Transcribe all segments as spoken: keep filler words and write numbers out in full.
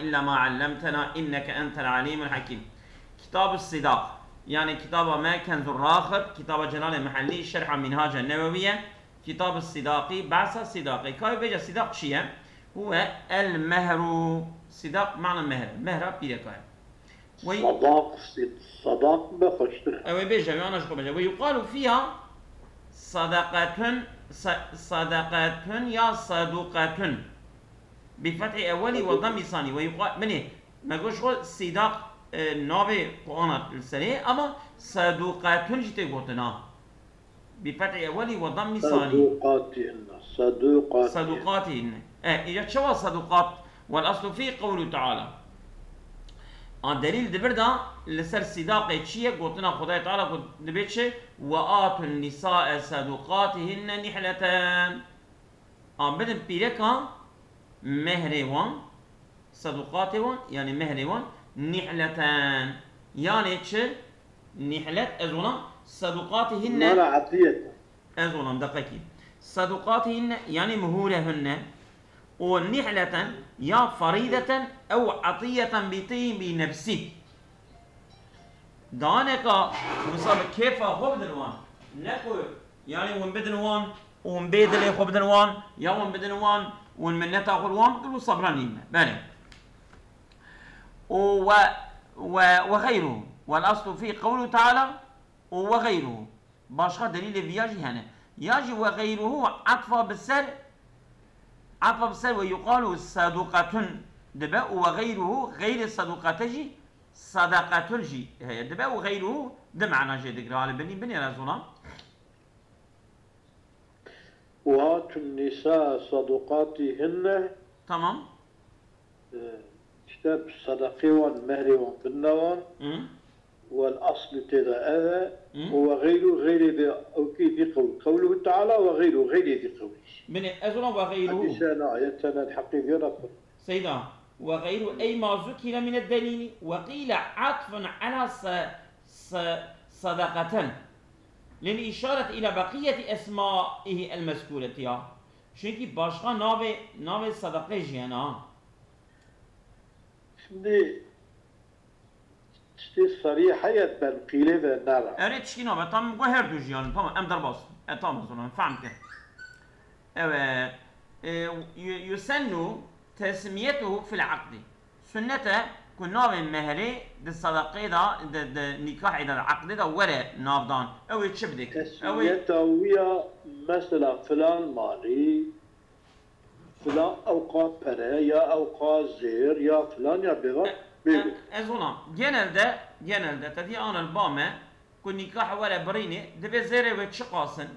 إلا ما علمتنا إنك أنت العليم الحكيم. Kitab-ı Sidaq, yani kitaba me Kenzur Raxib, kitaba Celal-i Mehalli, Şerha Minhac-i Neveviye, Kitab-ı Sidaqi, Behsa Sidaqi. Kayê bêje Sidaq çi ye? Huve el mehru. Sidaq mana mehr. Mehra pîreka ye. Wey Sadaq, sid-, sadaq be xweştir. Ew ê bêje, wê ana ji xwe bêje. Ve yuqalu fiha sadaqatun, sa-, sadaqatun ya saduqatun. Bi fethî ewwelî ve dammî sanî. Ve yuqa-, binê, me got ji xwe Sîdaq, e, navê ku ana li serê, ama Saduqatun jî tê gotin, ha. Bi fethî ewwelî ve dammî sanî. Saduqatî hinne. Saduqatî. Saduqatî hinne. E, îca çawa saduqat? Vel aslu fî qewlu Teala. A delîl di vir de li ser Sîdaqê çi ye? Gotina Xwedayê Teala ku dibê çi? Ve atun nisa'e saduqatihinne nihleten. A bidin pîreka mehrê wan, seduqatê wan, yani mehrê wan, nihleten. Yani çi? Nihlet, ez olam, seduqatê hinne. Mana etiyet. Ez olam, deqekî. Seduqatê hinne, yani muhure hunne. O nihleten, ya farideten, ew etiyeten bi tîbi nefsî. Daneka wisa bi kêfa xwe bidin wan. Ne ku, yani, hûn bidin wan, hûn bê dilê xwe bidin wan, ya hûn bidin wan, hûn minneta xwe li wan bikin, wisa bira nîne. Belê. Û we, we, we xeyru. Wel aslu fî qewlu Teala û we xeyru. Başqa delîlê vîya jî hene. Ya jî we xeyruhu etfa bi ser, etfa bi ser ve yuqalu saduqatun dibe û we xeyruhu, xeyrê saduqate jî sadaqatun jî heye. Dibe û xeyruhu di mana jê digire. Li binî binêre zona. Ve atun nisa saduqatihinne. Tamam. E, işte sadaqê wan, mehrê wan, bidine wan. Hı. Wel aslu tê de ev e. Hı. Û ve xeyru, xeyrê vê ewkî zî qewl. Qewluhu Teala ve xeyru, xeyrê zî qewl. Binê, ez ona ve xeyru. Hadîse ne, ayet ne, heqî vê re kur. Seyda, ve xeyru ey ma zukire mine delîlî, ve qîle atfun ala se-, se-, sadaqeten. Lil işaret ila beqiyeti esmaihi el mezkureti ya. Çünkü başka navê, navê sadaqê jî hene ha. Şimdi tiştê sarî heye ben qîlê ve nara. Erê tişkî nabe, tam go her du jî yani, tamam, em derbas. E, tamam, o zaman, fehm ke. Evet. E, yu-, yusennu tesmiyetuhu fil akdi. Sunnet e ku navê mehrê di sadaqê de, di, di nîkahê de, di aqdê de were navdan. Ew ê çi bidê ki? Ew ê Tesmiyeta wî ya mesela filan malî, filan ewqa pere, ya ewqa zêr, ya filan ya bêvan, E, bêvan. e, ez ona, genelde, genelde, te dî ana li ba me, ku nîkah were birînê, divê zêrê wê çiqas in,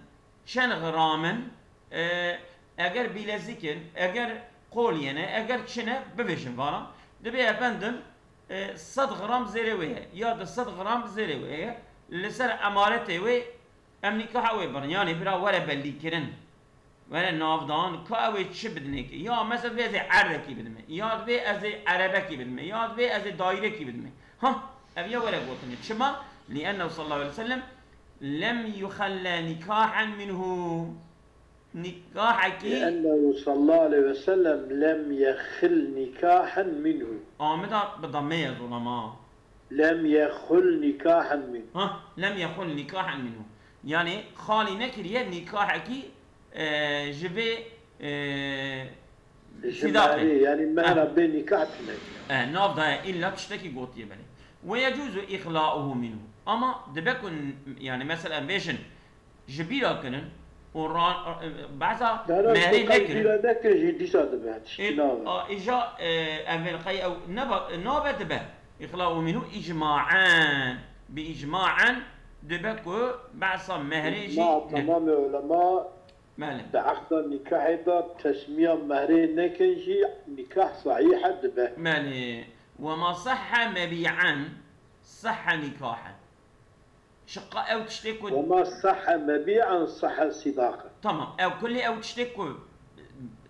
çend gram in, e, eger bîlezîk in, eger qolyê ne, eger çi ne, bibêjin vana. Divê efendim, e, sed gram zêrê wê heye, ya du sed gram zêrê wê heye, li ser emaretê wê em nîkaha wê birin. Yanî bira were bellîkirin, were navdan, ka ew ê çi bidinê ki. Ya mesela divê ez ê erdekî bidime, ya divê ez ê erebekî bidime, ya divê ez ê dayîrekî bidime. Ha, ev ya were gotinê. Çima? Li ennehu sallallahu aleyhi ve sellem lem yuxelle nikahen minhu. Nîkahekî لأنه صلى الله عليه وسلم لم يخل نكاحا منه. Amida bi damê ye zolama. Lem yexul nikahen min. Ha, lem yexul nikahen minhu. Yani xalî nekiriye nîkahekî, e, ji vê, e, Ji Sîdaqê. mehrê, yani mehra Ha. bê nîkah tune. E, nav daye, illa tiştekî gotiye belê. Ve yecuzu îxlauhu minhu. Ama dibe ku, yani mesela em bêjin, ji bîra kirin û ra-, behsa Dara mehrê tu nekirin. Bîra nekir jî dîsa dibe, Ê, tişkî nabe. a, îja, e, evêl qey ew neba-, nabe dibe. Îxla'u minhu îcmaen. Bi îcmaen dibe ku behsa mehrê jî Îcma ne. Tamamê ulema Belê. di ehda nîkahê de tesmiya mehrê nekin jî nîkah sahîhe dibe. Belê. Ve ma sahhe mebî'en sahhe nîkahen. Şiqa ew tiştê ku Ve ma sahhe mebî'en sahhe sîdaqen. Tamam. Ew kulî ew tiştê ku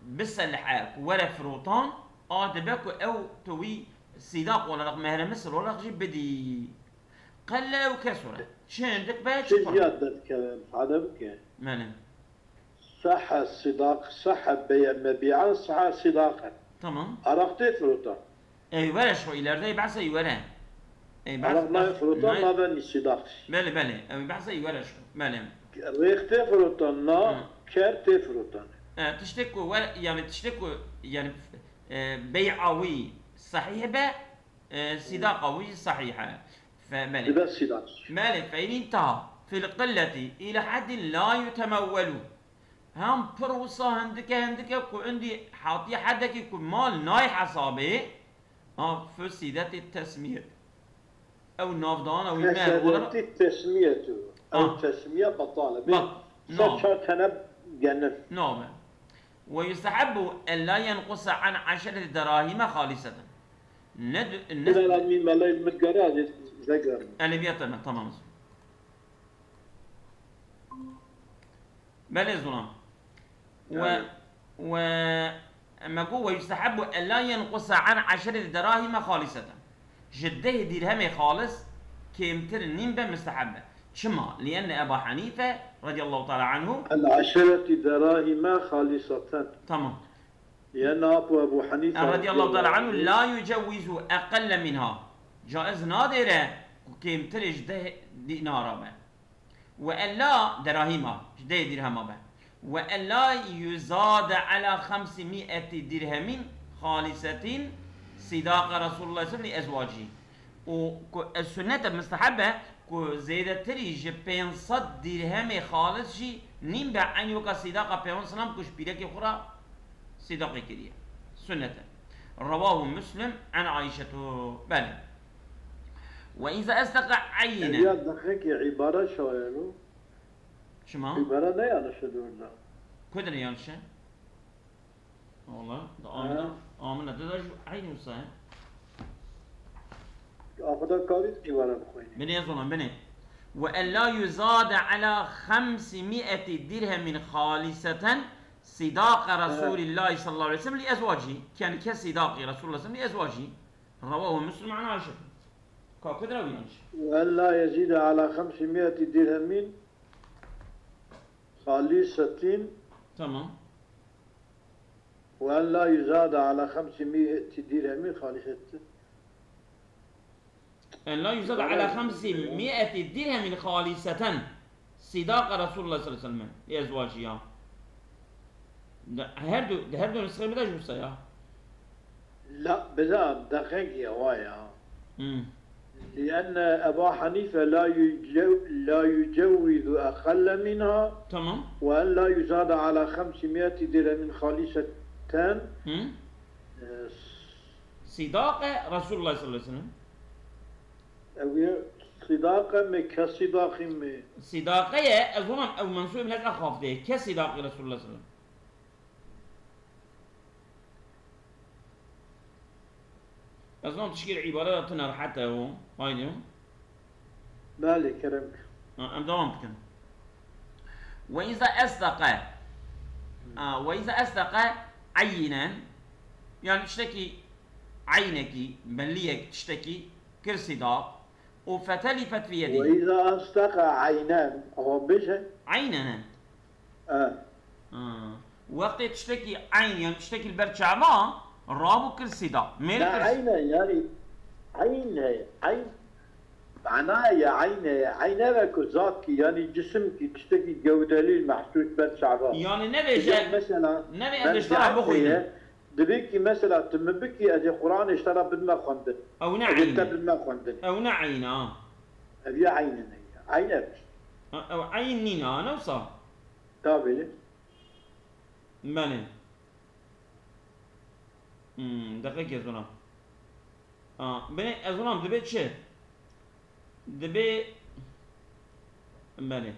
biselihe, ku were firotan, a dibe ku ew tu wî sîdaq olarak, mehre misir olarak jî bidî. Qelle ew kesure. Çi hindik be, çi Çi pir be. Ziyad derdikeve, ifade bike. Belê. Sahhe sîdaq, sahhe beye mebî'en, sahhe sîdaqen. Tamam. Araq tê firotan. Ey were ji xwe, îlerde ey behsa ey were. Ey behsa, Elaq nayê firotan, nayê nabe nîsîdax. Belê, belê. Ew behsa ey were ji xwe. Belê. Rêx tê firotan, na Hı. ker tê firotan. E, tiştê ku wer, yani tiştê ku, yani, e, bey'a wî sahîh be, e, sîdaqa wî sahîh e. Fe, belê. Dibe sîdax. Belê, fe in intaha fil qilleti ila haddin la yutemewwelu. Hem pir wisa hindike hindike ku indî hatiye hedekî ku mal nayê hesabê, a, fusidetê tesmiyet. Ew navdana wî me Fesedetî tesmiyet û. Ew Ah. tesmiye betal e. Bê Bak, se no. çar tene genin. Nabe. Ve yustehabbu en la yenqusa an aşereti derahime haliseten. Ne d-, ne Bilal Amî Melay Midgara vegerin. Eleviyat hemen, tamam. Belê zûna. We, Yani. we, me got, "Ve yustehabbu en la yenqusa an aşereti derahime haliseten." Ji deh dirhemê xalis kêmtir nîn be mustehab e. Çima? Lienne Eba Hanife radiyallahu teala anhu. An aşereti derahime haliseten. Tamam. Lienne Abu Ebu Hanife radiyallahu teala anhu la yucewwizu eqelle minha. Caiz nadêre ku kêmtir ji deh dinara be. Ve ella derahima, ji deh dirhema be. Ve ella yuzade ala xemsi mi'eti dirhemin xalisetin sidaqa Resulullah sallallahu aleyhi ve sellem li ezwacihi. Û ku ez sünnet e, mustehab e ku zêdetirî ji pênc sed dirhemê xalis jî nîn be, eynî weka sidaqa Peyxember sallam ku ji pîrekê xwe re sidaqê kiriye. Sünnet e. Rewahu Muslim an Ayşetu. Belê. Ve iza estaka eyyine. Ya dexekê îbare şayeno. Çima? Îbare ne yanlış e orada. Ku dire yanlış e? Valla, da Ha. amine, amine de da ju eyn wisa e. Axuda karî îbare bixwînî. Binê zonan, binê. Ve ella yuzade ala xemsi mi'eti dirhemin xaliseten sidaqa Ha. Resulillahi sallallahu aleyhi ve sellem li ezwaci. Yani ke sidaqi Resulullah sallallahu aleyhi ve sellem li ezwaci. Rewahu Müslim an Ayşe. Ka kudra wî yanlış. Ve ella yezide ala xemsi mi'eti dirhemin xalisetin. Tamam. Ve en la yuzade ala xemsi mi'eti dirhemin xalisetin. En la yuzade ala xemsi mi'eti dirhemin xaliseten. Sidaqa Resulullah sallallahu aleyhi ve sellem. Li ezwaci ya. De, her du, de her du nusxê min de ji wisa ya. La, biza, deqek ya wa ya. Hmm. Lienne Eba Hanife la yuce-, la yucewwizu eqelle minha Tamam. ve en la yuzade ala xemsi mi'eti dirhemin xaliseten. Hmm. E, s- Sidaqe Resulullah sallallahu aleyhi ve sellem. Ew ye sidaqe mi, ke sidaqî mi? Sidaqe ye, ez wana ew mensûb min ez axafte. Ke sidaqî Resulullah sallallahu aleyhi ve sellem. Ez nam tişkil îbare de tune rehet e o. Haydi. Belê, kerem. Ha, em devam bikin. Ve iza estaqe. Ha, ve iza estaqe eyyinen. Yani tiştekî eynekî, belliyek, tiştekî kir sidaq. Û fetelîfet fi yedî. Ve iza estaqe eynen. Ama bêje. Eynen e. E. Ha. Wextê tiştekî eyn, yani tiştekî li ber çava, rabû kir sîda. Mêr Na kir. Eyne, yani eyn e, eyn. Mana ye eyn e, eyn e ve ku zat ki, yani cisim ki, tiştekî gewdelî mehsûs ber çava. Yani nevê Dibê ji, mesela, nevê ez ben ji te re zat bixwînim. Heye, dibê ki mesela tu min bikî, ez ê Qur'anê ji te re bidime xwendin. Ew ne Ez ê eyn te e. Bidime xwendin. Ew ne eyn e. Ev ya eyn e. Eyn e. Ha, ew eyn nîne, ha, ne wisa? Tabii. Belê. Hmm, deqekê ez wana. A, binê ez wana dibê çi? Dibê, belê.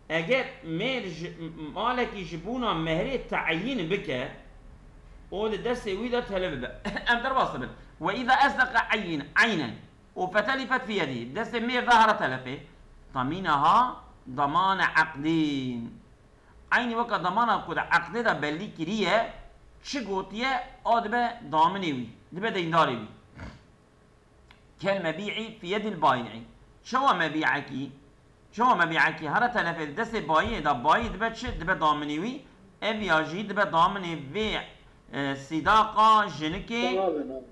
Eger mêr ji, m-, malekî ji bona mehrê teyîn bike, o di destê wî de telef bibe. Em derbas dibin. Ve îza estaka eyîn, eynen. Û fetelîfet fî yedî. Destê mêr de here telefê. Tamîneha damane eqdîn. Eynî weka damana ku di eqdê de bellî kiriye, çi gotiye, a dibe daminê wî, dibe deyndarê wî. Kel mebî'î fî yedîl bâyi'î. Çawa mebî'ekî, çawa mebî'ekî here telefê di destê bayiyê de, bayî dibe çi? Dibe daminê wî. Ev ya jî dibe daminê vê, E, sîdaqa jinikê. Nabe, nabe.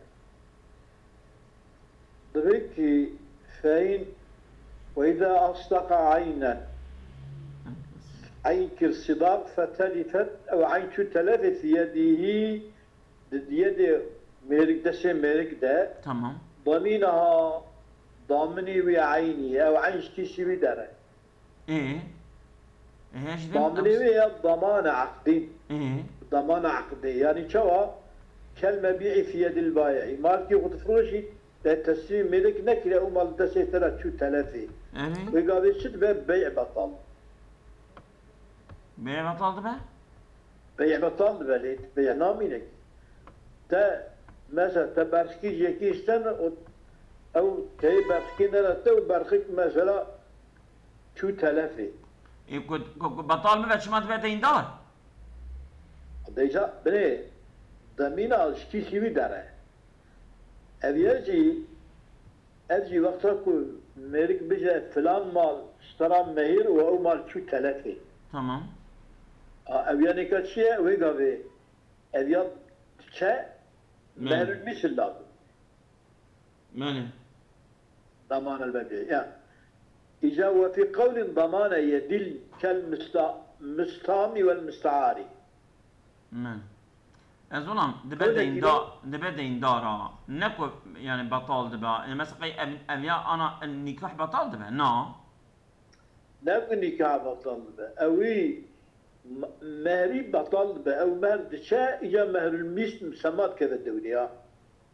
Divê ki fein ve izâ astaqa aynen. Eyn kir sidaq fetelifet ew eyn çû telefê fi yedîhî di yedê mêrik, destê mêrik de. Tamam. Damînaha daminî wî eynî, ew eyn ji tîşî wî dere. Ê? Ê, ji dîn Daminê wê ya damana aqdîn. Ê? Damana aqdê. Yani çawa? Kel mebî'î fi yedil bâyi'î. Malkî xwe difroşî, te teslîmî mêrik nekire û mal destê te re çû telefê. Erê? Wê gavê çi dibe? Bey' betal. Bey' betal dibe? Bey' betal dibe lê, bey' namîne ki. Te, mesela, te berxikî ji yekî îstene û ew teyê berxikê nere te û berxik, mesela, çû telefê. Ê, ku, ku, ku betal bibe, çima dibe deyndar? Deyca, binê, demîna ji kîsî wî dere. Ev ye jî, ev jî wexta ku mêrik bije filan mal ji te re mehîr û ew mal çû telefê. Tamam. A, ev ya nêka çi ye? Wê gavê ev ya diçe, Belê. Mehrul mîsl lazim. Belê. Daman el mebî. Ya. Îca ve fî qewlin damane yedil kel mista-, mistami vel mistaari. Belê. Ez olam dibe Öyle deyndar, gibi. Dibe deyndar ha. Ne ku yani betal dibe. Yani mesela ev, ev ya ana nikah betal dibe. Na. Ne ku nikah betal dibe. Ewî me-, mehrî betal dibe. Ew mehr diçe, îca mehrul mîsl semat keve dewrê ya.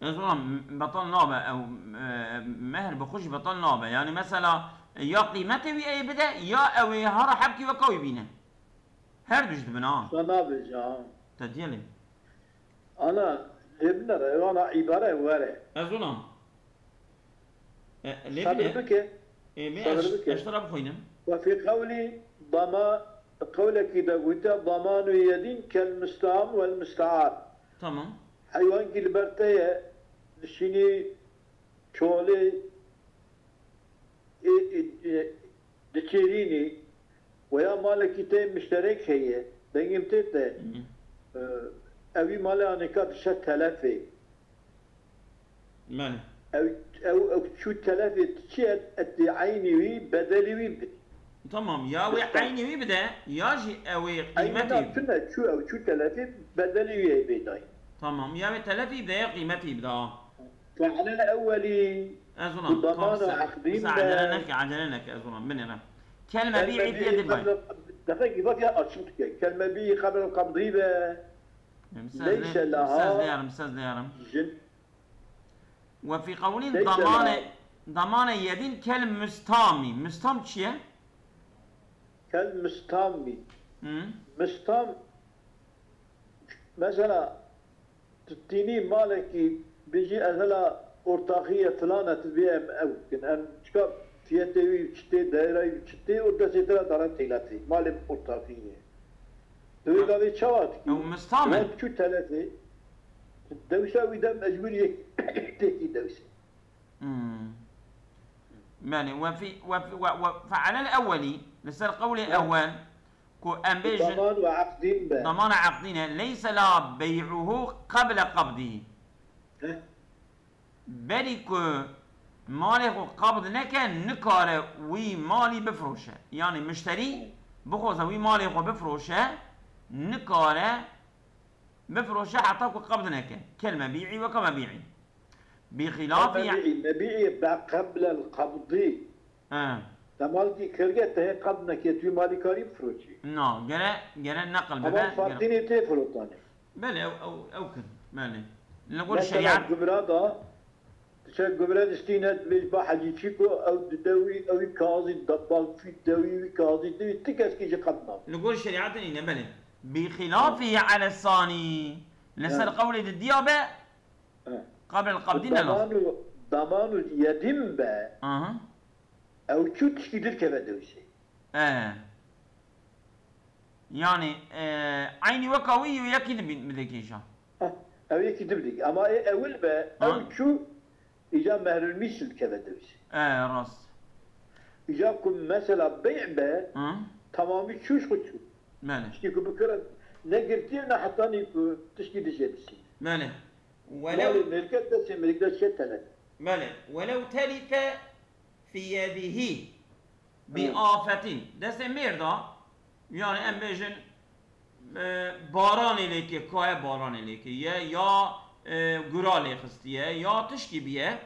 Ez olam betal nabe ew, e, mehr bi xwe jî betal nabe. Yani mesela ya qîmetê wî ey bide ya ew ê hara hebkî weka wî bîne. Her du jî dibin ha. Wisa nabe jî ha. Te diyelê. Ana, lê binere, ana îbare were. Ez ona. E, lê Sabir bine. Bike. E, me Sabir ez, bike. Ez tera bixwînim. Ve fî qewlî dama-, qewlekî de gote, damanu yedîn kel mistam vel mistaar. Tamam. Heywankî li ber te ye, dişînî çolê, ê, ê, ê, diçêrînî, weya malekî te mişterek heye, dengê min tê te, Hı. e, evî malê anêka dişe telefê. Belê. Ew, ew, ew çû telefê çi ye, etê eynî wî, bedelî wî bidî. Tamam, ya wê Dişta. Eynî wî bide, ya jî ew ê Eynî qîmetî. Na tune çû, ew çû telefê, bedelî wî ê bê dayî. Tamam, ya wê telefî bide, ya qîmetî bide, a. Fe'lel ewwelî. Ez olam, Bi damana tamam, sen, eqdîn sen be. Acele neke, acele neke, ez olam, binêre. Kel mebî'î fi yedil bay. Defa ki bak ya açık ke. Kel mebî'î qabel qabdî be. Leyse laha. Ses diyarim, ses diyarim. Jin. Ve fî qewlîn Leyse damane, laha. Damane yedîn kel müstamî. Müstam çi ye? Kel müstamî. Hı. Müstam, mesela, Tu tînî malekî bijî ez hela ortaxî ye filan e, tu bê em ew bikin. Em çika fiyetê wî çi tê, daîra wî çi tê û destê te re dara têlatê. Malê ortaxî ye. Tu wê gavê çawa dikî? Ew mistam e. Wan çû telefê. Dewsa wî de mecbûr yek têkî dewsê. Hmm. Yani, we fî, we fî, we, we fe'lel ewwelî, li ser qewlê Ya. Ewwel, Ku em bêjin, Daman ve eqdîn be. Damana eqdîn e, leyse la bey'uhu qeble qabdî. Heh. Berî ku malê xwe qabd neke, nikare wî malî bifroşe. Yani mişterî bixwaze wî malê xwe bifroşe, nikare bifroşe heta ku qabd neke. Kel mebî'î weke mebî'î. Bi xilafî Mebî'î, mebî'î be qeblel qabdî. He. Te mal kî kirge, te hê qebd neke, tu malî karî bifroçî. Na, gere, gere neqil bibe, Ama gere. Farqînê tê firotanê. Belê, ew, ew, ew kin. Belê. Li gor Mesela şerîat. Gubra da, tu çe gubra distîne, dibêj ba hecî çîko, ew dide wî, ew wî kazî, da, bal fî de wî, wî kazî de wî, ti kes kî jî qebd nabe. Li gor şerîatê nîne, belê. Bi xilafî ele sanî. Li ser Ha. qewlê didiya be, Ha. Qeblel qabdî ne lazim. Damanu, damanu yedîm be. Aha. Ew çû tişkî dir keve dewsê. E. Yani, e, eynî weka wî yekî di bin-, bidekê jî. Heh, ew yekî di bidekê. Ama ê ewil be, Ha. ew çû îca mehrul mîsl keve dewsê. E, rast. Îca ku mesela bey' be, Ha. Tamamî çû ji xwe çû. Belê. Tiştî ku bikire, Ne girtiye ne hetanî ku tişkî dijê bisîne. Belê. Welew Malê mêrike destê mêrik de çê telef. Belê. Welew telife fi yedihî bi Hı. afetin. Destê mêr da, yani em bêjin, e, baranê lêkê, kaye baranê lêkê ye, ya, e, gura lê xistiye, ya tişkî biye,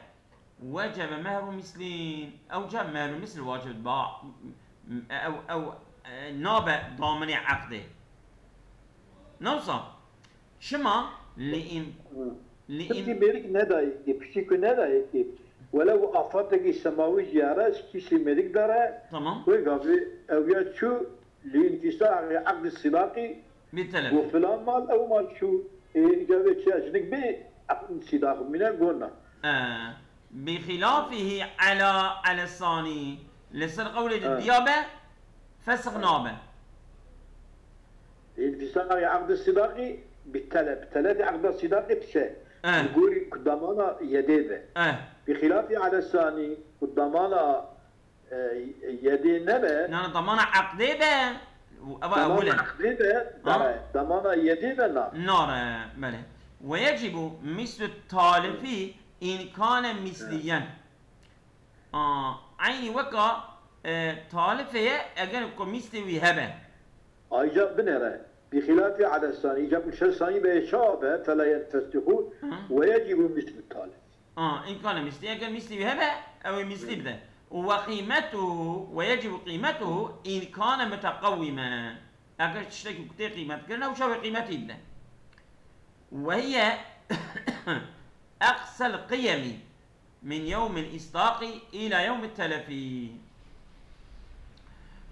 wecebe mehru mislin. Ew ca mehru misl wacib ba, ew, ew, e, nabe daminê eqdê. Newsa, çima? Li im-, Hı. li im- Piştî mêrik nedayê kê, piştî ku nedayê kê. Welew afatekî semawî jî here, kîsî mêrik dare, Tamam. wê gavê ew ya çû, li înfîsarê eqdî sidaqî, Bi telef. got filan mal, ew mal çû. Ê, îca vê çiya jinik bê, eqdî sidaq bimîne, got na. E, bi xilafihî ala, ala sani. Li ser qewlê di Ha. diya be, fesix nabe. Înfîsarê eqdî sidaqî bi telef. Telefê eqda sidaqî diçe. Eh. Li gorî ku damana yedê be. Eh. Bi xilafî ala sani ku damana, e, yedê nebe. Na, na, damana eqdê be. Ev Damana ewil e. eqdê be, Ha? dare. Damana yedê be na. Nare, belê. Ve yecibu mislu talifi in kane misliyen. A, eynî weka, e, talifê ye, eger ku mîslê wî hebe. Ayca binêre. Bi xilafî ala sani, îca ku şeş sani be, çawa be, fela yenfesixu Hı. ve yecibu mislu talif. A, îmkane mîslî, eger mîslî wî hebe, ew ê mîslî Hı. bide. Û ve qîmetuhu, ve yecibu qîmetuhu in kane muteqewîmen. Eger tiştekî ku tê qîmet kirin, ew çawa qîmetî bide. Ve hiye eqsel qiyemî min yewmil îstaqî îla yewmit telefî.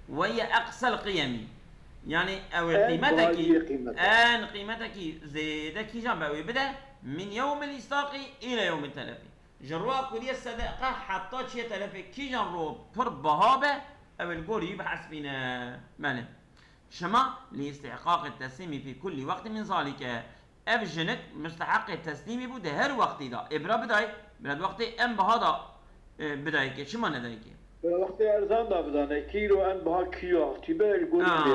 Ve ye eqsel qiyemî. Yani ew ê En qîmetekî, buhayî qîmet. en qîmetekî zêde kîjan be ew ê bide, min yewmil îstaqî îla yewmit telefî. Ji roya ku diye sedeqe heta çiye telefê kîjan ro pir biha be, ew ê li gorî wî bihesbîne. Belê. Çima? Li îstihqaqê teslîmî fî kullî wextî min zalîke. Ev jinik musteheqê teslîmî bû di her wextî de. Ê bira bidayê, bira di wextê en biha de, e, bidayê kê. Çima nedayê kê? Bira wextê erzan de bidane. Kîro en biha kîro axtî be, li gorî Ha, lê.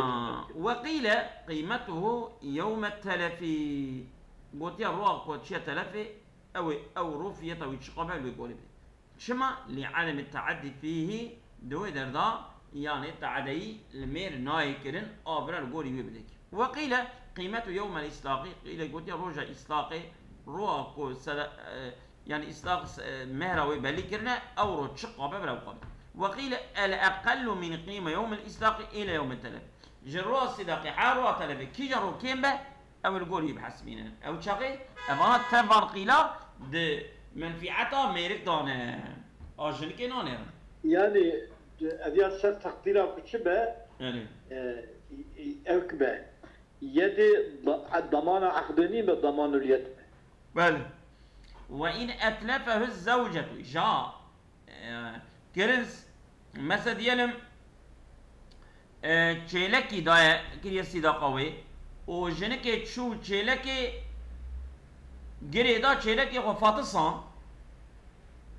Ve qîle qîmetuhu yewme telefî. Gotiye roa ku çiye telefê, ew ê, ew ro fiyeta wî çiqa be, wê gorî bidê. Çima? Li ademi teaddi fîhî, di wê derda, yanî teadeyî li mêr nayê kirin, a bira li gorî wê bidekî. Ve qîle qîmetu yewmel îslaqî, qîle gotiye roja îslaqê, roa ku sede-, e, yanî îslaq, e, mehra wê belî kirine, ew ro çiqa be bira wê qal. Ve qîle el eqellu min qîme yewmel îslaqî île yewmel telef. Ji roa sîdaqê, her roa telefê, kîjan ro kêm be, ew li gorî bihesibîne. Ew çaxê, evana tevan qîla di menfîeta mêrik dane. A jinikê nanêrin. Yani, ev ya ser teqdîra ku çi be, Yani. e, e, ew ki be. Yedê da-, damana eqdê nî be, damanul yed be. Belê. Ve in etlefehu zewcetu. Ja, e, kirin s-, mesela diyelim, e, çêlekî daye, kiriye sîdaqa wê û jinikê çû çêlekê girê da çêlekê xwe fatisan,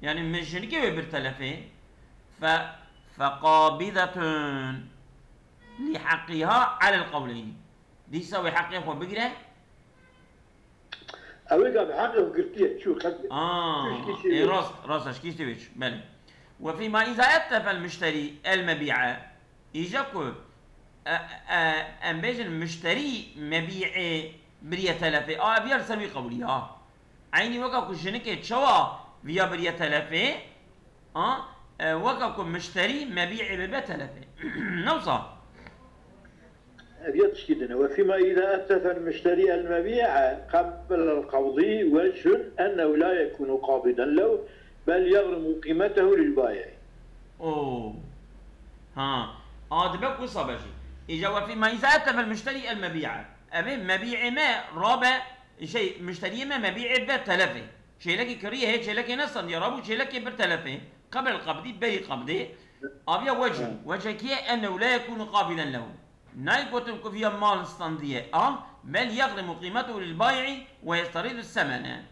yani min jinikê wê bir telefê, fe, feqabidetun li heqîha alel qewleynî. Dîsa wê heqê xwe bigire. Ew ê gavê heqê xwe girtiye, çû xelkê. Aa, Çû şikîştê ê, wê. rast, rast, şikîştê wê çû. Belê. Ve fîma îza etlefe el müşterî el mebî'e. Îja ku, e, e, em bêjin müşterî mebî'ê biriye telefê. A, ev ya li ser wî qewlî, ha. Eynî weka ku jinikê çawa viya biriye telefê, a, e, weka ku mişterî mebî'ê bibe telefê. Newsa. Ev ya tişkî din e. Ve fîma îza etlefe el müşterî el mebî'e qebel el qewdî vechun ennehu la yekûnu qabiden lehu bel yegrimu qîmetehu lil bâyi'î. Oo. Ha. A dibe ku wisa be jî. Îca ve fîma îza etlefe el müşterî el mebî'e. Ev ê mebî'ê me rabe Şey, müşteriyê me mebî'ê be telefê. Çêlekê kiriye hê çêlekê nestandiye, rabû çêlekê bir telefê. Qebel qebdî, berî qebdê. Aviya wecû. He. Wecekî ye ennehu la yekûnu qabiden lehu. Nayê gotin ku viya mal standiye. A, bel yegrimu qîmetehu lil bâyi'î ve yesteridu semene.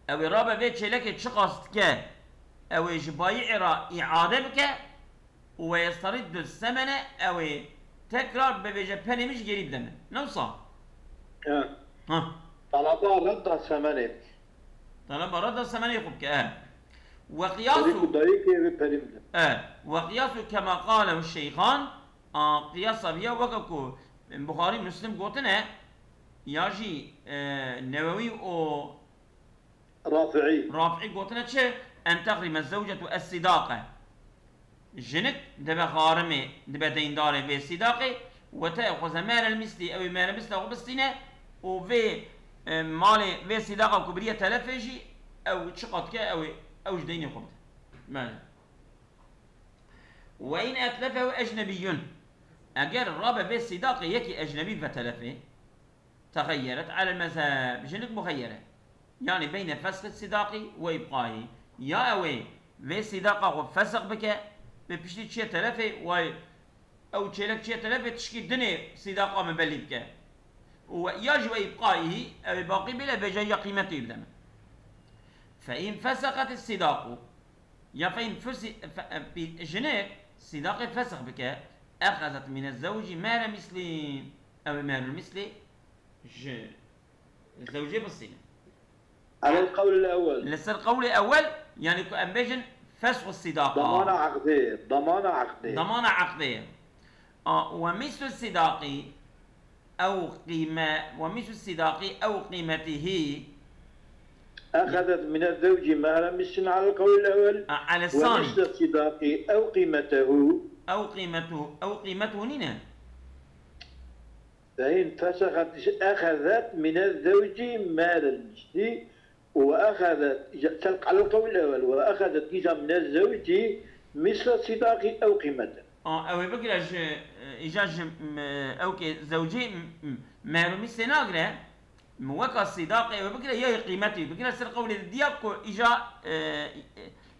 Ew ê rabe vê çêlekê çiqas dike, ew ê ji bayi'ê re îade bike û ve yesteriddu semene, ew ê Tekrar bibêje penê min jî gêrî bide min. Ne wisa? E. Ha. Talaba redda semenê. Talaba redda semenê xwe bike. E. Ve qiyasu. Ku dayikê vê perî bide. E. Ve qiyasu kema qalehu şeyxan. A, qiyasa viya weke ku Buxarî Muslim gotine, ya jî, e, Newewî û Rafi'î. Rafi'î gotine çi? En tehrime zewcetu es-sidaqe. Jinik dibe xarimê, dibe deyndarê vê sîdaqê, we te xweze mehrel mislî, ew ê mehrel mislî xwe bistîne û vê, e, malê, vê sîdaqa ku biriye telefê jî, ew çiqas dike, ew ê, ew ji deynê xwe bide. Belê. Ve in etlefehu ecnebiyyun. Eger rabe vê sîdaqê yekî ecnebî ve telefê, Texeyyeret alel mezheb, jinik muxeyyere. Yanî beyne fesxi sidaqî we îbqayî. Ya ew ê vê sidaqa xwe fesx bike, bi piştî çiye telefê, way ew çêlek çiye telefê, tişkî dinê sidaqa min belî bike. Û we, ya jî we îbqayî, ew ê baqî bêle, bêje ya qîmetê bide min. Fe in fesexet sidaqu. Ya fe in fusi-, fe-, e, pî-, jinik sidaqê fesx bike, exezet mine zewcî mehre mislî. Ew ê mehrul mislî ji zewcê bistîne. Alel qewlil ewel. Li ser qewlê ewel, yanî ku em bêjin fesxu sidaqa. Damana eqdê. Damana eqdê. Damana eqdê. A, we mislu sidaqî ew qîme-, we mislu sidaqî ew qîmetihî. Exezet mine zewcî mehre mislin alel qewlil ewel. A, alel Ve sanî. mislu sidaqî ew qîmetehu. Ew qîmetu, ew qîmetu nîne. Fein fesexet exezet mine zewcî mehrel mislî û exezet, sel alel qewlil ewel, ve exezet îca mine zewcî misle sidaqî ew qîmete. A, ew ê bigire ji, e, îca ji, m-, ew ke zewcê, m-, m-, mehrûmî sê nagire, m-, weka sîdaqê ew ê bigire ya yê qîmetî bigire ser qewlê diya ku îca, e, e,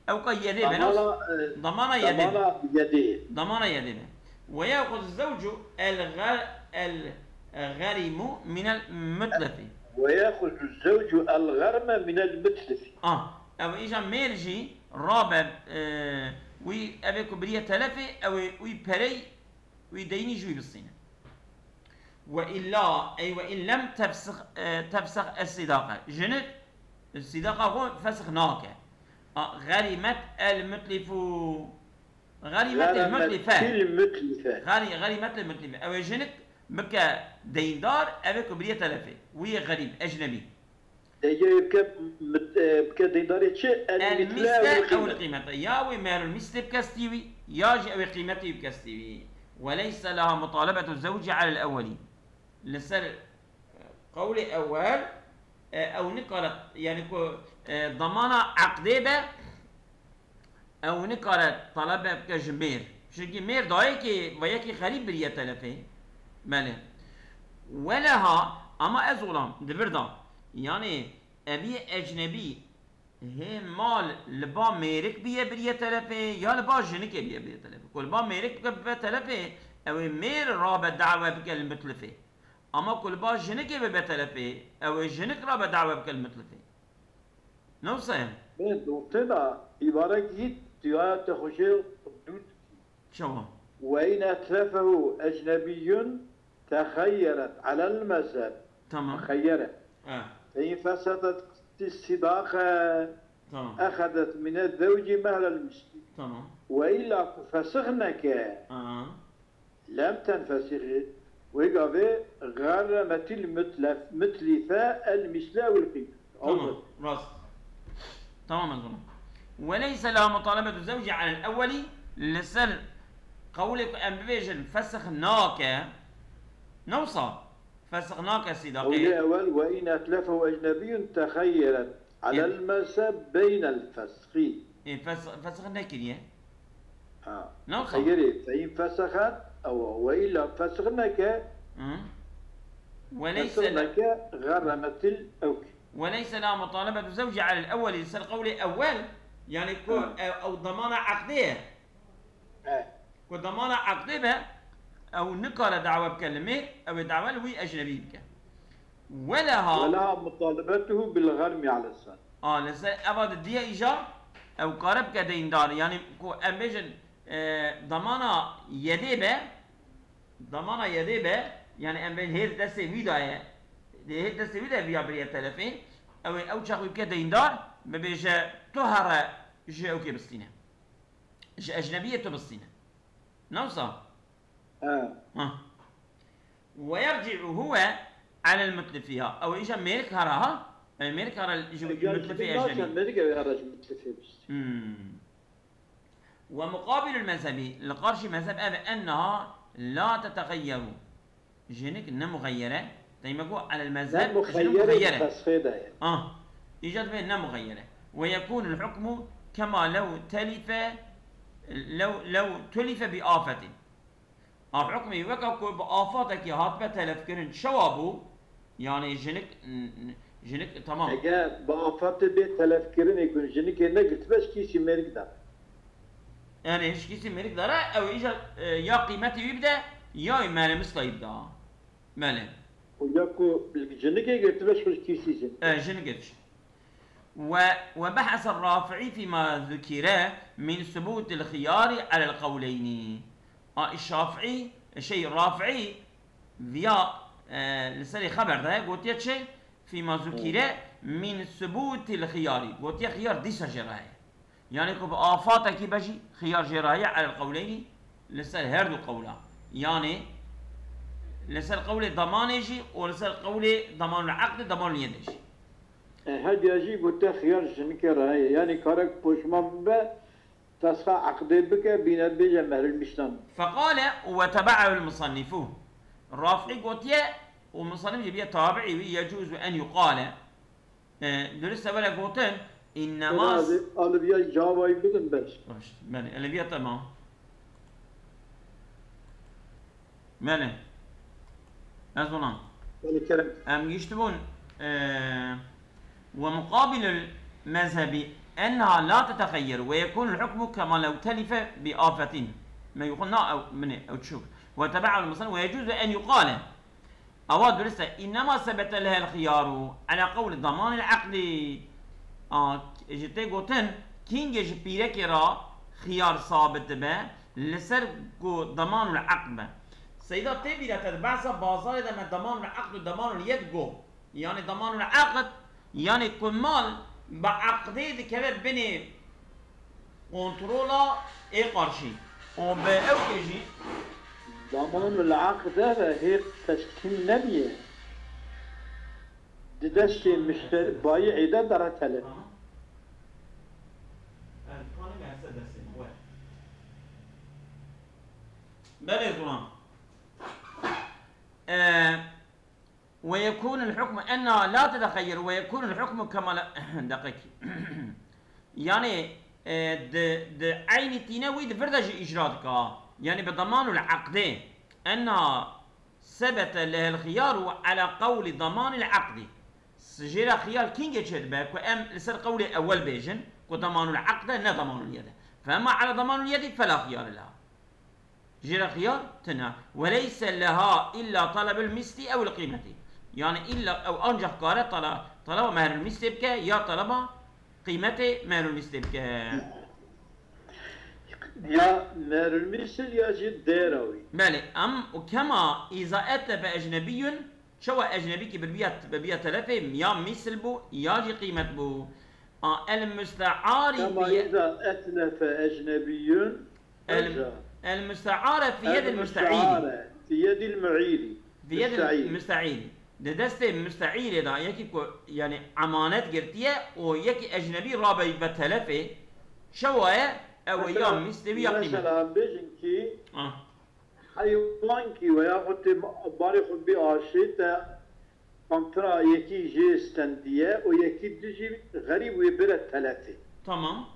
ew ka yedê be, ne? Damana, e, Damana yedê be. Damana yedê. Damana yedê be. Ve yaxuz zewcu el ger-, el gerimu minel mutlefi. Ve yaxuzu zewcu el germe minel mutlefi. Ah, ew îca mêr jî rabe, e, wî ev ê ku biriye telefê, ew ê wî perey, wî deynî ji wî bistîne. Ve illa, ey ve in lem tefsix, e, tefsix es sidaqe. Jinik sidaqa xwe fesx nake. A, gerimet el mutlifu. Gerimet el mutlife. Til mutlife. Geri-, gerimet el mutlife. Ew ê jinik bike deyndar, ev ê ku biriye telefê. Wî yê xerîb, ecnebî. Ege bike mit-, e, bike deydarê çi? El El misle misle ew ew qîmet. Qîmete. Ya wê mehrul misle bike stî wî, ya jî ew ê qîmetê bike stî wî. Ve leyse laha mutalebetu zewci alel ewwelî. Li ser, e, qewlê ewwel, e, ew nikare, yani ku, e, damana eqdê be, ew nikare talebe bike ji mêr. Çunkî mêr dayikê ve yekî xerîb biriye telefê. Belê. Weleha, ama ez olam, di vir de. Yani, evî ecnebî hê mal li ba mêrik biye biriye telefê, ya li ba jinikê biye biriye telefê. Ku li ba mêrik bibe telefê, ew ê mêr rabe dawe bike li mutlifê. Ama ku li ba jinikê bibe telefê, ew ê jinik rabe dawe bike li mutlifê. Ne wisa ye? Bê, doktê da, îbarek hît, tuyaya te xweşê dûr dikî. Çawa? Ve in etlefehu ecnebiyyun texeyyeret alel mezheb. Tamam. Xeyyere. E, Fe in fesedet sidaqe tamam. exedet mine zewci mehrel mislî. Tamam. Ve illa ku fesix neke. Aha. Lem tenfesixi. Wê gavê xerremetil mutlef-, mutlife el misle ew el qîmet. Tamam. Rast. Tamam ez bunu. Ve leyse la mutalebetu zewci alel ewweli li ser qewlê ku em bibêjin fesix nake. Ne wisa? Fesix nake Qewlê sîdaqê. ewel ve in etlefehu ecnebiyyun texeyyeret alel mezheb beynel fesxî. Ê, fes-, fesix nekiriye. Ha. Ne wisa? Xeyirê, fe in fesexet, ewa, ve illa fesix neke, Hı. Ve fesix leyse la, neke, xerremetil ewk. ve leyse la mutalebetu zewci alel ewweli li ser qewlê ewwel, yani ku Hı. ew, ew damana eqdê ye. E. Ku damana eqdê be, ew nikare dawe bike li mêr, ew ê dawe li wî ecnebî bike. Weleha. Weleha mutalebetuhu bil xermi alel ser. A, li ser eva di diye îja, ew kare bike deyndar. Yani ku em bêjin, e, damana yedê be, Damana yedê be, yani em bên hêr destê wî daye, dê hêr destê wî de viya biriye telefê, ew ê ew çax wî bike deyndar, bibêje, tu here ji ewkê bistîne. Ji ecnebiyê tu bistîne. Nawsa? He. Ha. Ve yerci'u huve alel mutlifiha. Ew îja mêrik hara ha? Ew mêrik hara ji mutlifê ecnebî. Mêrik ew hara ji mutlifê bistî. Hmm. Ve muqabilul mezhebi, li qarşî mezheb ev e, enneha la teteğeyyeru. Jinik ne muxeyyere. Tey me got, alel mezheb, jinik muxeyyere. Fesxê de ye. Ah, îca dibê ne muxeyyere. Ve yekûnul hukmu kema lew telife, lew, lew tulife bi afetin. A hukmî weke ku bi afatekî hatibe telefkirin, çawa bû? Yani jinik, jinik, tamam. Eger bi afatê bê telefkirinê ku jinikê negirtibe, ji kîsî mêrik de. Yani ji kîsî mêrik de re, ew îja, e, ya qîmetê wî bide, ya wî merê miska wî bida. Belê. Û ya ku jinikê girtibe, ji kîsî jin. E, jinik girtiş. Ve, ve behese Rafi'i fîma zukire min subûtil xiyari alel qewleyni. A, Şafi'î, şey, Rafi'î viya, e, li serê xeber de gotiye çi? Fîma zukire min subûtil xiyari. Gotiye xiyar dîsa jê re heye. Yani ku bi afatekî be jî xiyar jê re heye alel qewleyni, li ser her du qewla. Yani li ser qewlê damanê jî û li ser qewlê damanul eqdê, damanul yedê jî. E, hediya jî gote xiyar jinikê re heye. Yani kare poşman bibe, fesxa eqdê bike, bîne bêje mehrul mîstan. Feqale ve tebe'ehul musannifu. Rafî gotiye û musannif jî biye tabi'î wî, yecuzu en yuqale. E, durist e were gotin, innema... Aliviyayê cavayî bidin beş. Baş, belê, aliviyayê tamam. Belê. Ez ona. Belê, kerem. Em giştibûn, e, ve muqabilul mezhebi enha la teteğeyyer ve yekunul hukmu kema lew telife bi afetin. Me yuxu na ew, minê, ew çûk. Ve tebe'ul musannifu ve yecuzu en yuqale. Ewa durist e. Înnema sebete lehel xiyaru ala qewli damanil eqdî. A, ji tê gotin, kîngê ji pîrekê re xiyar sabit dibe, li ser ku damanul eqd be. Seyda tê bîra te, di behsa bazarê de me damanul eqd û damanul yed got. Yani damanul eqd, yani ku mal bi eqdê dikeve binê kontrola ê qarşî. Û bi ew kê jî. Damanul eqd e ve hê teslîm nebiye. Di destê müşteri, bayî êde dere tele. Belê, zilam. Ee, Ve yekunul hukmu enna la teteğeyyer ve yekunul hukmu kema la, deqek. Yani, e, di, di eynî tîne wî di vir de jî îcra dika. Yani bi damanul eqdê. Enna sebete lehel xiyaru ala qewli damanil eqdî. Jê re xiyar kîngê çêdibe ku em li ser qewlê ewel bêjin ku damanul eqde ne damanul yede. Fe emma ala damanul yedî fela xiyare leha. Jê re xiyar tune. Ve leyse leha illa talebul misli ew qîmetî. Yani illa ew ancak kare tala-, taleba mehrul mislê bike ya taleba qîmetê mehrul mislê bike. Ya mehrul misl ya jî dêra wî. Belê, em û kema îza etlefe ecnebiyun, çawa ecnebîkî bibiya, bibiya telefê ya misl bû ya jî qîmet bû. A, el müste'ari Kema fi îza etlefe ecnebiyun. El, Hoca. El müste'are fi yedil müste'îlî. El müste'are fi yedil mu'îlî. Fi yedil müste'îlî. Di destê müste'îlê de yekî ku, yani, emanet girtiye û yekî ecnebî rabe ve telefê, çawa ye? Ew ya mislê wî ya qîmet. Mesela, bêjin ki, ah, heywankî veya xwe tê barê xwe bî aşê te, qantira yekî jê stendiye û yekî dijî xerîb wê bire telefê. Tamam.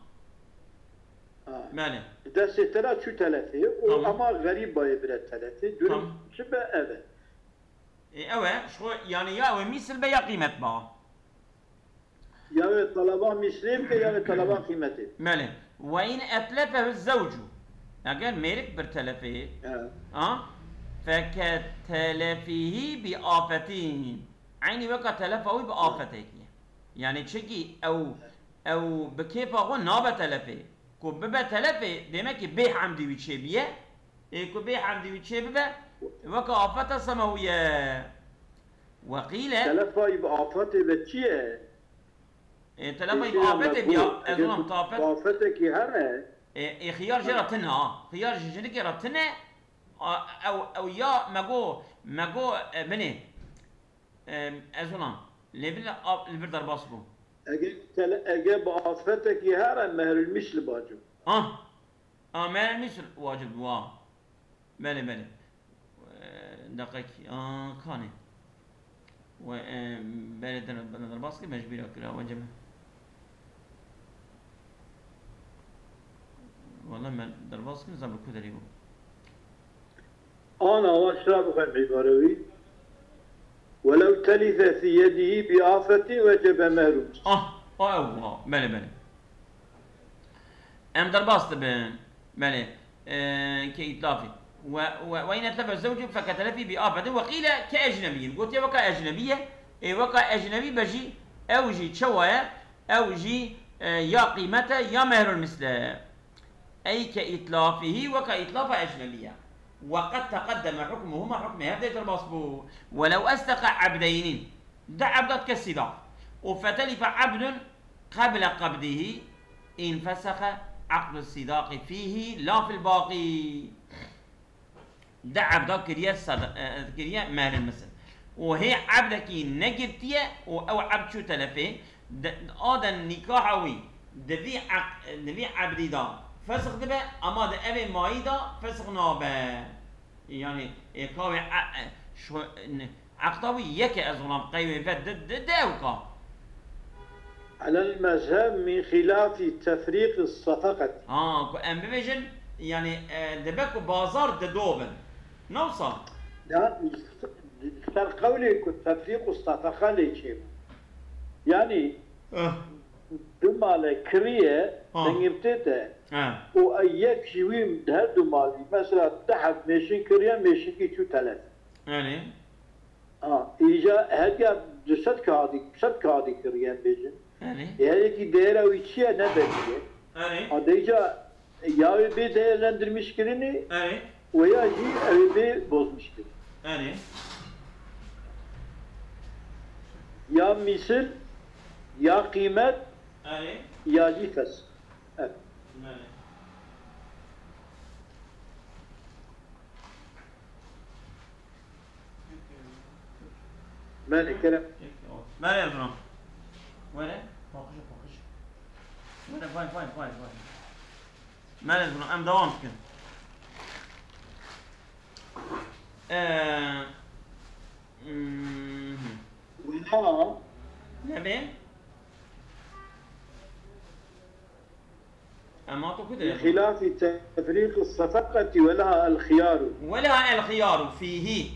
Ha. Belê. Destê te ra çû telefê û Tamam. ama xerîb bayê bire telefê. Durum Tamam. çi be ev e. E, ew e, ji xwe, yani ya ew e mîsil be ya qîmet ba. Ya wê talaba mîslê bike, ya wê talaba qîmetê. Belê. Ve in etlefehu zewcu. Eger mêrik bir telefê, Evet. ha? Feke telefihî bi afetî. Eynî weka telefa wî bi afetekî ye. Yani çekî ew, ew bi kêfa xwe nabe telefê. Ku bibe telefê, demek ki bê hemdî wî çêbiye. Ê ku bê hemdî wî çêbibe, Weke afeta semewî ye. Weqîle. Telefayî bi afetê ve çi ye? E, telefayî bi afetê biya, ez ona bi afet. Afetekî hene. E, e, xiyar jê re tine ha. Xiyar ji jinikê re tine. A, ew, ew ya me go, me go, e, binê. E, ez ona. Lê bin li vir derbas bû. Ege, tele, ege bi afetekî here mehrulmîs li bacim. Ah. A, mehrulmîs wacib bû, a. Belê, belê. Deqekî, a, kanê. We, e, berê der, bena derbas kir, me ji bîra kira, we cem. Wala me derbas kir, zam li ku derê bû. Ana wa şira bixwem îbare wî. Welew telife fî yedihî bi afetî wecebe mehrûm. Ah, ah, ew, belê, belê. Em derbas dibin. Belê. Ke îtlafî. Ve, ve, ve ine tlefe zewcu feke telefî bi afetin ve qîle ke ecnebiyyin. Gotiye weka ecnebî ye. Ê weka ecnebî be jî, ew jî çewa ye? Ew jî, e, ya qîmet e, ya mehrul misl e. Ey ke îtlafîhî weka îtlafa ecnebî ye. Ve qed teqeddeme hukmuhuma, hukmê hev de derbas bû. Welew esteqa ebdeynî. De ebda dike sîdaq. Û fetelife ebdun qeble qebdihî, înfesexe eqdu sîdaqî fîhî la fil baqî. De ebda kiriye sad-, e, kiriye mehril misil. Û hê ebdekî negirtiye û ew ebd çû telefê, de, a de nîkaha wî di vî eq-, di vî ebdî de fesix dibe, ama di evê mayî de fesix nabe. Yanî, ê, ka wê e, e, şo-, n-, eqda wî yek e, ez olam qey wê ve di, di, di ew ka. Elel mezheb min xilafî tefrîq sefeqet. Ha, ku em bibêjin, yanî, e, dibe ku bazar di do bin. Ne wisa? Ya, ser qewlê ku tefrîq û sefeqe lê çêbû. Yanî, Eh. du male kiriye, Ha. dengimtê de. Ha. Û ey yek ji wî her du malî, mesela, du heb mêşin kiriye, mêşinkî çû telef. Yanî? Ha, îca her ya du sed kağıdî, du sed kağıdî kiriye em bêjin. Yanî? Ê her yekî değera wî çi ye ne belî ye. Yanî? Ha, de îca ya wê bê değerlendirmiş kirinê Erê. Û ya jî ew ê bê bozmiş kirin. Erê. Ya mîsil, ya qîmet, Erê. Ya jî fes. Evet. Erê. Belê, kerem. Belê, Erzurum. Were, paqij, paqij. Were, vay, vay, vay, vay. Belê, Erzurum, em devam dikin. Ee, hmm. Wela. Nebê? Em hato ku de? Xilafî tefrîq sefeqetî welaha el xiyaru. Welaha el xiyaru fîhî.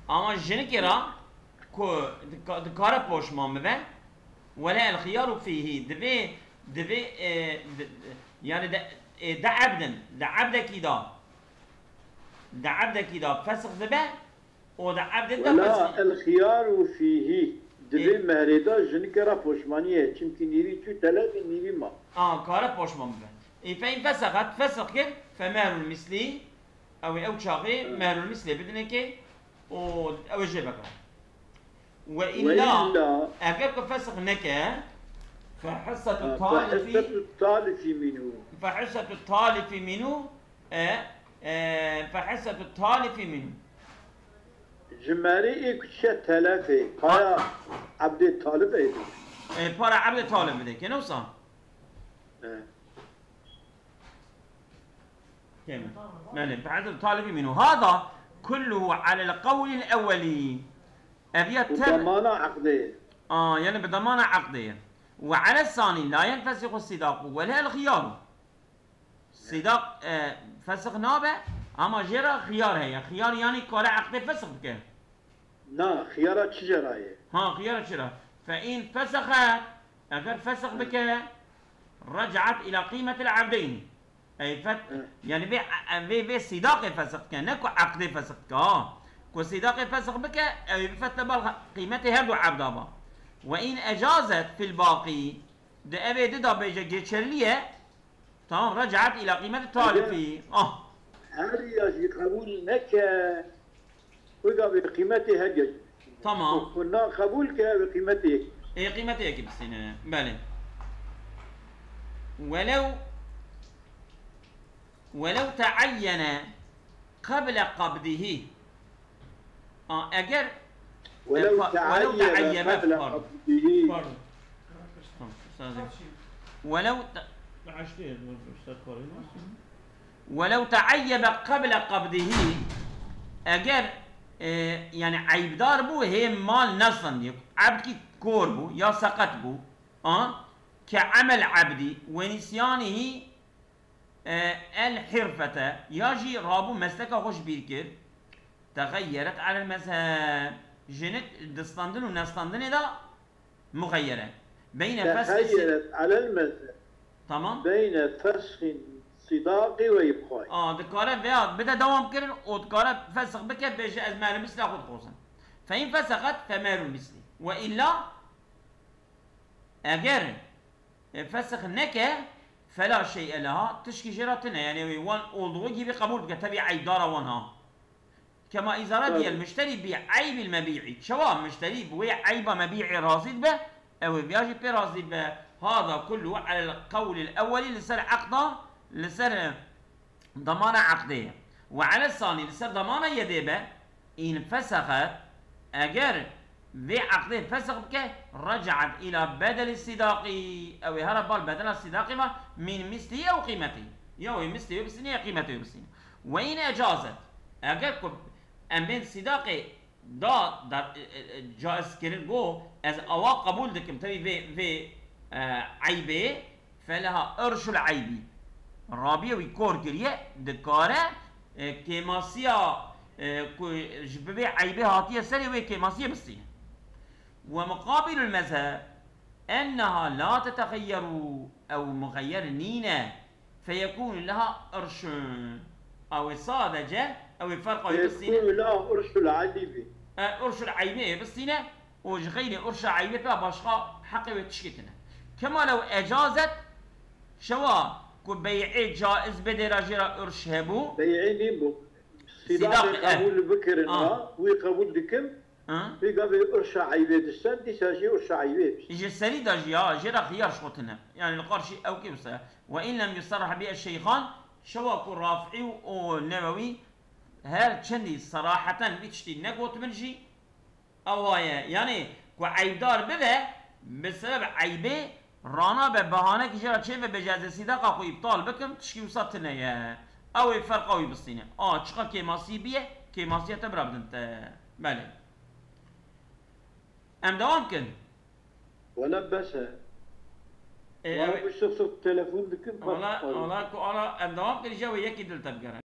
Ama jinikê ra ku dika-, dikare poşman bibe. Welaha el xiyaru fîhî. Divê, divê, e, di, yani de, e, de ebdin. De ebdekî da. De ebdekî da fesix dibe. O da ebdê de Wela xwezî. El xiyaru fîhî. Divê Ê. Mehrê de jinike re poşmanî heye. Çimkî nîvî çû telefî nîvî ma. A, kare poşman bibe. Ê fe in fesexet, fesix kir, fe mehrul mislî. Ew ê ew çaxê mehrul mislê bidinekê û ew ê jê veke. Ve illa, eger ku fesix neke, fe hissetu talifi, fe hissetu talifi minhu. Fe hissetu talifi minhu, E, e, fe hissetu talifi minhu. Ji merî ê ku çiye telefê, paya ebdê talib ê. E, para ebdê talib bide, ke ne wisa? E. Keme. Yani, fe hissetu talifi minhu. Hada kulluhu alel qawlil ewweli. Ev ya ter- Bi damana eqdê. A, yani bi damana eqdê. Ve alel sani la yenfesihu sidaqu ve la el xiyaru. Sîdaq, e, fesix nabe, ama jê re xiyar heye. Xiyar yanî kare eqdê fesix bike. Na, xiyara çi jê re ye? Ha, xiyara çi re? Fe in fesexe, eger fesix bike, recaet ila qîmetil ebdeyn. Ey fet, Hı. Yani vê, e, vê, vê sîdaqê fesix bike, ne ku eqdê fesix bike, ha. Ku sîdaqê fesix bike, ew ê bifete bal qîmetê her du ebda ba. Ve in ecazet fil baqî, di evê di da bêje geçerli ye, Tamam, recaet ila qîmeti talifî. Ah. Her ya jî qebûl neke, Wê gavê qîmetê heke. Tamam. Û na qebûl ke ew qîmetê yek. Ê qîmetê yekî bistîne. Belê. Welew welew teayyene qeble qabdihî. A, eger Welew pa- welew teayyene teayyene, qeble pardon. qabdihî. Pardon. Tamam, müsaade. Welew te- Beştê Ustad Korî nasıl? Welew teayyebe qeble qabdihî, eger e, yani eybdar bû, hê mal nestandiye, ebdkî kor bû ya seqet bû, a, ke emel ebdî ve nisyanihî, e, el hirfete, ya jî rabû mesleka xwe ji bîr kir, tegayyeret alel mezheb, jinik di standin û nestandinê de muxeyyere. Beyne fesxi Tegayyeret alel mezheb. Tamam. Beyne fesxin sidaqî ve îbqayî. A, dikare veya bide dewam kirin û dikare fesx bike, bêje ez mehrû mislî xwe dixwazim. Fe in fesexet fe mehrû mislî. Ve illa eger e, fesx neke fela şey'e leha, tişkî jê re tine. Yani wê wan olduğu gibi kabul bike. Tabi eybdara wan ha. Kema îzara Tabii. diyel müşteri bi eybil mebî'i. Çawa müşteri bi wê eyba mebî'ê razî dibe, ew ê viya jî pê razî be. Hada kullu alel qewlil ewwelî, li ser eqda, li ser, e, damana eqdê ye. Ve alel sanî, li ser damana yedê be, in fesexet, eger vê eqdê fesx bike, recaet ila bedeli sidaqî, ew ê here bal bedela sidaqî ve, min mislî ew qîmetî. Ya wê mislî wê bistîne ya qîmetê wê bistîne. Ve in ecazet, eger ku em bên sidaqê da dar, e, e, e, caiz kirin, go ez awa qebûl dikim, tevî vê, vê, e, eybê, feleha irşul eybi. Rabiye wî kor kiriye, dikare, e, kêmasiya, e, ku ji bi vê eybê hatiye serê wê kêmasiye bistîne. Ve muqabilul mezheb enneha la tetexeyyeru, ew muxeyyer nîne, feyekûnu leha irşun. Ew ê sadece, ew ê ferqa wê bistîne. Feyekûnu leha irşul eybi. E, irşul eybê bistîne û ji xeyrê irşa eybê pe başqa heqê wê tişkê tine. Kema lew ecazet, şewa ku bey'ê caiz bidê re jê re irş hebû. Bey'ê nîn bû. Sidaqê, Sidaqê qebûl bikirin Ah. ha, wî qebûl dikim. Ha? Wî gavê irşa eybê dişten, dîsa jî irşa eybê bişt. Ji serî de jî ya, jê re xiyar ji xwe tine. Yani li qarşî ew kê wisa. Ve in lem yusarrah bi eşşeyxan, şewa ku Rafi'î û Newewî her çendî seraheten vî tiştî negotibin jî, ew waye. Yani ku eybdar bibe, bi sebeb eybê ranabe, bahanekî jê re çêbe, bêje ez ê sîdaqa xwe îptal bikim, tişkî wisa tine ye. Ew ê ferqa wî bistîne. A, çiqa kêmasî biye, kêmasiya te birabidin te. Belê. Em dewam kin. Wele bes e. E, Wala ew- bu sık sık telefon dikim. Wala, wala ku ala em dewam kin, jê wê yekî dil te bigere.